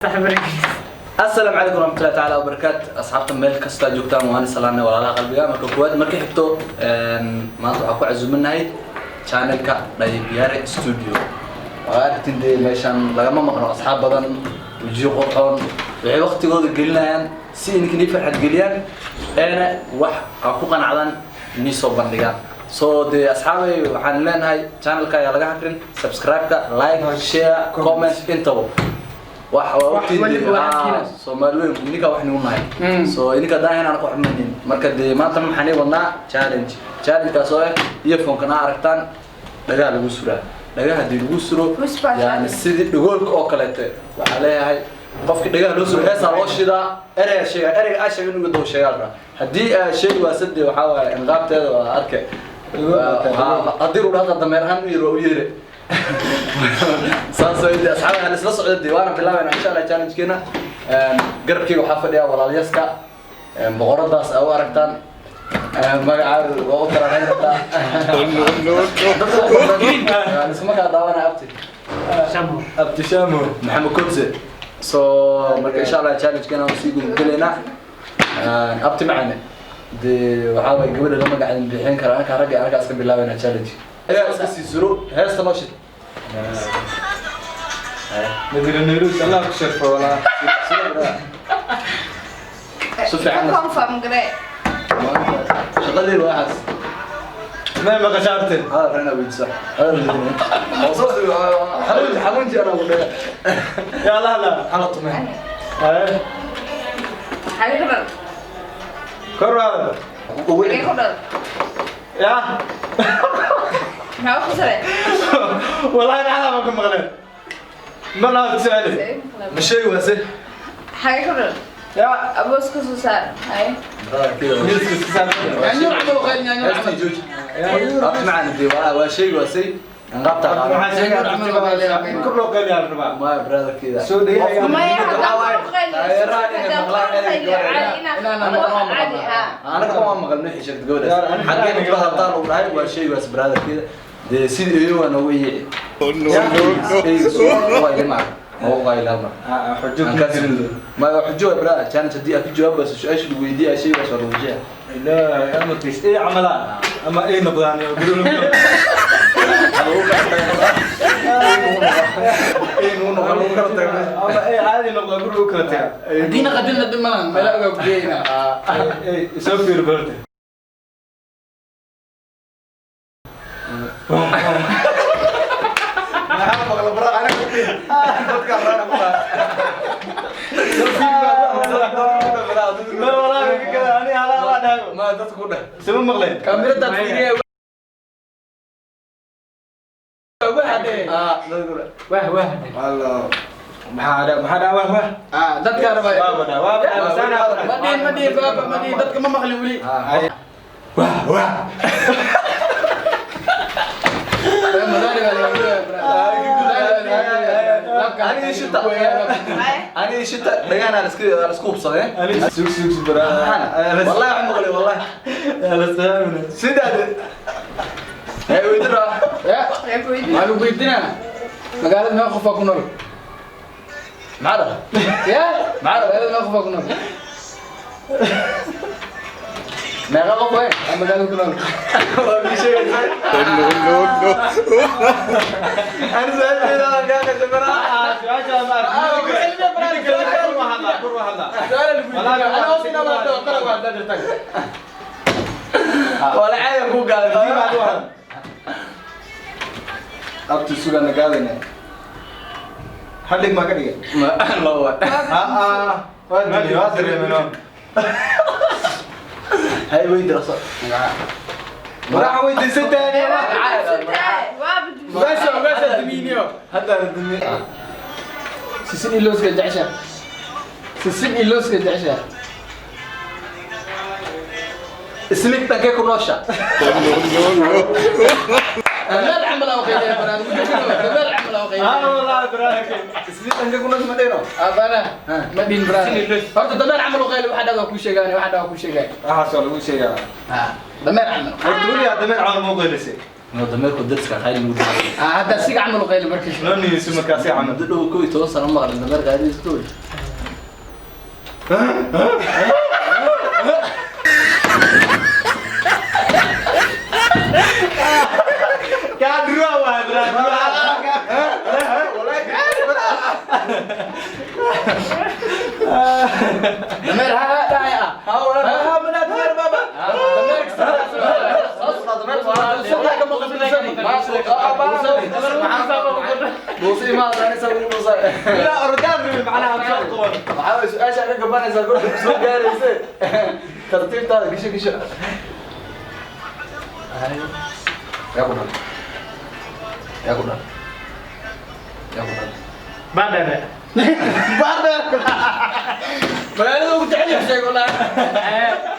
Asalaamu calaykum waraxmatullahi tacaala wabarakaatu. Asxaabta meel kasta joogtaan, waan salaamnay walaalaha qalbiga. Marka koowaad, marka xigto, maanta waxaan ku casuumanahay channelka Dhayibyaare Studio. Waa aragtin dee, meeshaan lagama maqno asxaab badan, wejiyo qurxoon. Waxay waqtigooda gelinayaan si idinka farxad geliyaan, eena wax aa ku qanacdaan nii soo bandhigaan. So dee asxaabay, waxaan leenahay channelka ayaa laga hakrin subscribe-ka, like, share, comment intaba. Wax waa ogtiin dee, Soomaali weyn idinka wax nigu nahay. So idinka haddaan hayn, anaka wax manin. Marka dee maanta maxaan ii wadnaa challenge, challenge-kaas oo ah earphone-kan aa aragtaan dhagaha lagu suraa. Dhagaha haddii lagu suro, yani sidii dhagoolka oo kaleete, waxaa leeyahay qofki dhagaha loo suro heesaa loo shidaa, ereyga sheega, ereyga aa sheega inuu daba sheegaa la rabaa. Haddii aa sheegi waasa, dee waxaa waaye inqaabteeda waa arke. Haddii uu dhahda dameer ahaan u yiri, waa u yeere. Saas way dee asxaabi, hal isla socda dee, waana bilaabayna insha Allah challenge-keena. Garabkeyga waxaa fadhiya walaalyaska, boqoradaas aa u aragtaan, magacaadu waa u taranayn kartaa, isma kaa daawanaya. Abti, Abti Shamo. Maxamed Kotse. So marka insha Allah challenge-keena waan sii gudagelaynaa. Abti macane, dee waxaa waay gabadha la magacin bixin kara, anka ragga ankaas ka bilaabayna challenge. Iska sii suro, heesta noo shid. Madina Nairus, Allah ku sharfo walaa. Si fiican. Confirm garee. Shaqadii waxaas. Ma maqashaarteen? Hada rana weydiiso, hada weydiiso, xanuunji xanuunji anaa ku dhaga. Ya Allah la. Hala tumay. Ay. Xagee ku dhal? Kor waada. Ugu. Xagee ku dhal? Ya. Maxaa ku sare? Wallahi ana ma ku maqleen. Ma la su'aali. Ma sheegi waase? Xagee ku dhal? Ya. Aboos ka soo saar haye. Miiska iska saar. Heestii jooji. Abti macaan, dee waa sheegi waasay, anqaabta. Waxaan sheegaa kor loo qeyliyaa rabaa. Maya, brotherkeeda. Soo dhigay. Maya, haddaan Waxaa ku qayliyo, taageeraha inay haddaan maqlaan ku ereyga qayliyo, gabadha. caadi inaan Anaga waa caadi maqalnay ah. Anaga waa maqalnay wixii sheegtay gabadhaas. Yaar, aniga Xaggee aniga ku hadaltaa lagu dhahay? Waa sheegi waas brotherkeeda. Dee sidii eeyo waa noogu yeeci. Waa ilma oo qayla mar. Ah, xujo ku jirin. Ma waa xujo waa brother challenge. Haddii aad ku jawaabayso su-aasha lagu weydiiyay, sheegi waas, waa lagu jeex. Ilaahay amarkiis ay camalaan ama ay noqdaan oo gudul. Lagu kala tago. Inuu noqon lagu kala tago. Ama ay caadi noqdaan, guriga u kala tagaa. Haddiina qadinna dhimanan meela ogaa ku geeyna. Ay soo fiir barta. Maxaa maqla brother? Aniga ku dhihi. Dadka rana ku dhaha. Ma walaa kala ani hala waa dhahay. Ma dadku ku dheh. Sama maqleen. Kaamiradaad fiiriya, wah dheh. Ah, dadku ku dheh. Wah wah dheh. Wallah. Maxaa dhaa wah wah. Ah, dadkaa rabaa. Waa wada waa wada sana. Ma dhihin, ma dhihin baaba, ma dhihin, dadka ma maqlin weli. Wah wah. Aniga shita. Aniga shita dhagahan aan iska hubsadeen. Ani sug sug sug bara. Wallahi waxaan maqlay wallahi. La salaamina. Sidaad. Hey, weydira. Ya, Xagee ku weydiin? waxaa lagu weydiinaa magaalada meeqa qofaa ku nool? Maxaa dhaha? Ya, Maxaa dhaha? magaalada meeqa qofaa ku nool? Meeqa qof way? Aa, magaalada ku nool. Waa ii sheegaysaa. Ani su'aasheeda waan kaa qashay bara. Su'aasha ma arkin. Kor waa hadlaa, kor waa hadlaa. Su'aal lagu weydiinaa. Ana hoos inaa wadato, kor waa haddaa jirtaa. Waa la caadi ku gaaday. Abti sugana gaadayna. Hadhig ma ka dhigay? Ma loo. Ah ah. Waa dili, waa dareemino. Hay, weydira soo. Waxaa weydiisan tahay. Waa badbaadiyey. Ugaasha, ugaasha dimiiniyo. Hadda dimi. Sisin iyo looska jecesha? Sisin iyo looska jecesha? Islig dhankee ku noosha? Meel camal aan qayliyaa baraan ku jiro, meel camal aan Ah qayliyaa. wallahi baraaka. Islig dhankee ku noosha ma dhehno? Abana ma dhihin baraan. Horta dameer camal u qayli, waxa dhagaa ku sheegaan, waxa dhagaa ku sheegaan. Waxaas waa lagu sheegaa. Ha, dameer camal. Horta weli hadda meel camal ma qaylisay. Inuu dameerku dariska qayl lagu daayo. Ah, hadda siga camal u qayli markii. Noo niyeyso markaasi camal. Muddo dhow 11 sano ma maqlin dameer qaylidiisa kow. Kaa dhurwaa waay, brother. Dameer ha ha dhahay ah. Ha walaal. Ha mana dameer baba. Dameer Dhuusi ma aqaanaysa ugu dhuusa. Ilaa ordaan rabin macnaha soo qaban. Waxaa waye su-aasha ka gabanaysaa goorta ku soo gaarayse. Tartiibtaada gisho gisho. Yaa ku dhal. Yaa ku dhal. Yaa ku dhal. Baadhere. Magaalada ugu jecel yahay sheeg walaal.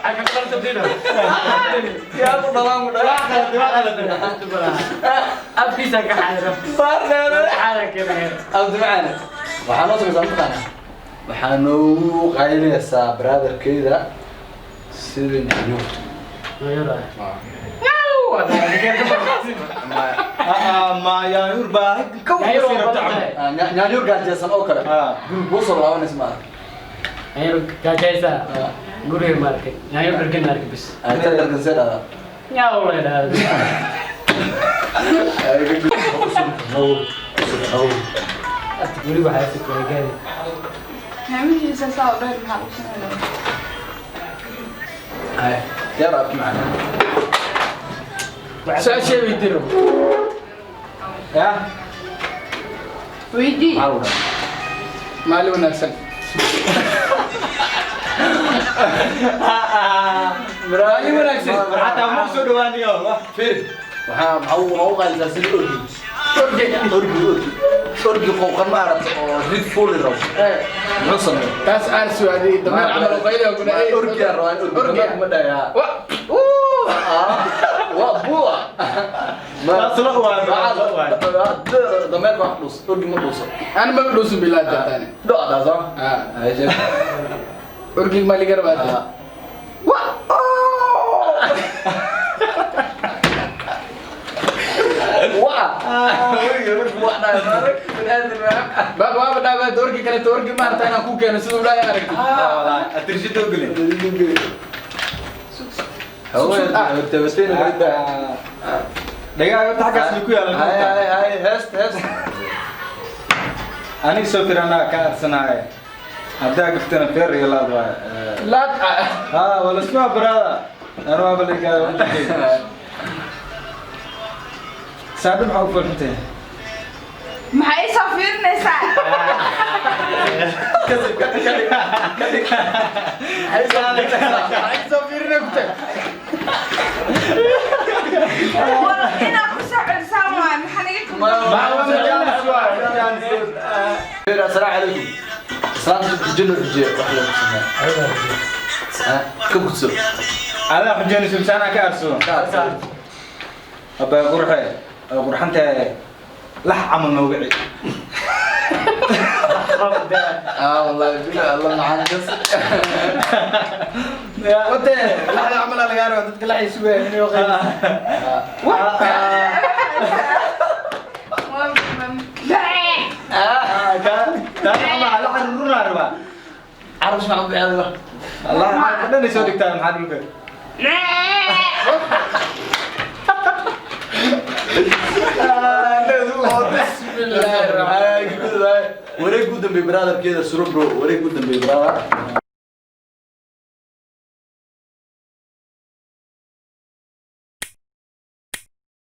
Xagga qalta dino. Yaa ku dhalaan ku dhalaa. Waa qaladeen. Afkiisa ka xayro. Baardheere. Xarakada. Abdi macaan. Waxaa noo samaysaa mataqaanaa? Waxaa noogu qaylinaysaa brotherkeyda sida yaanyuur. Mayura. Ma yaanyuur baa kow Yaanyuur kasii waa rabta badan camal. tahay. Yaanyuur gaajeysan oo kale. Ah. Guriga kuu soo laabanaysa ma arag. Yaanyuur gaajaysa. Guriga ma arkay. Yaanyuur dhargan arkay bis. Inta dhargan see dhahdaa. Yaa la yidhaahdo. Guriga waxaa si kala gaari. Hamihiisa saa u dheer maxaa lagu sameeyaa? Hay, yaa rabbi macaan. Su-aashee weydiino. Ya. Weydii. Maxaa lagu dhahaa? Maalin wanaagsan. Maalin wanaagsan. Xataa ma soo dhawaaniyo. Fiir, waxaa maxaa ugu qaylisaa sida orgi. Orgi. Orgi, orgi. Orgi qooqan ma aragta oo rid fuuli rabo. Muxuu sameeyaa? Taas aar su'aali dameer camal u qayli oo kuna. Orgi aan rabaa in orgi. Orgi. Dameer kuma dhayaa. Wa. Waa buua. Taas la waay, la waay. Dameerka wax dhuus, orgi ma dhuuso. Ana ma dhuusin bilaa taataane. Dho'daa soo? Ah. Hay, sheeg. Orgi ma liga rabaa. Ah. Wa. Waa. Waa dhahay, maarag, bini'aadam ah. Baba waaba dhaabaad orgi kale orgi ma aragtaa inaan ku keeno siduu dhahay aragtid. Walahi, atirshida u gelin. Haween, tabateen ridda. Dhagaa horta xaggaas ku yaalan. Hay, hay, hay, heest, heest. Aniga soo firanaa ka arsanaaye. Haddaa gaftana feer iyo laad waaye. Laad. Ha, wala isma brother. Anu waa baligaa. Saadhu maxaa u farxintay? Maxay ii soo fiirinaysaa? Kasib, ka dhig, ka dhig, ka dhig. Maxay soo fiirinay ku tag. War inaad ku soo celisaan waay, maxaa naga qaldan? Fiir, assalaamu calaykum. Islaanta jino xujiye, wax lagu sameeyo. Ka gudso. Adaa xujeynayso mise anaa ka arsado? Ka arsan. Abaa qurxe, qurxantahay lax camal nooga ci. Ah, wallahi, bilaa, Allah maxaan gas. Wate, laxda camal aa lagaa rabaa dadka laxay sugayaan inay qayliso. Taas camal lax rurunaa rabaa. Carab ismac u bixi adiga. Allah, maxaa dhan ay soo dhigtaa maxaa dhulka? Bismillaahi rahmaani rahiim. Wareeg u dambeeyay brotherkeeda suro bro, wareeg u dambeeyay brother.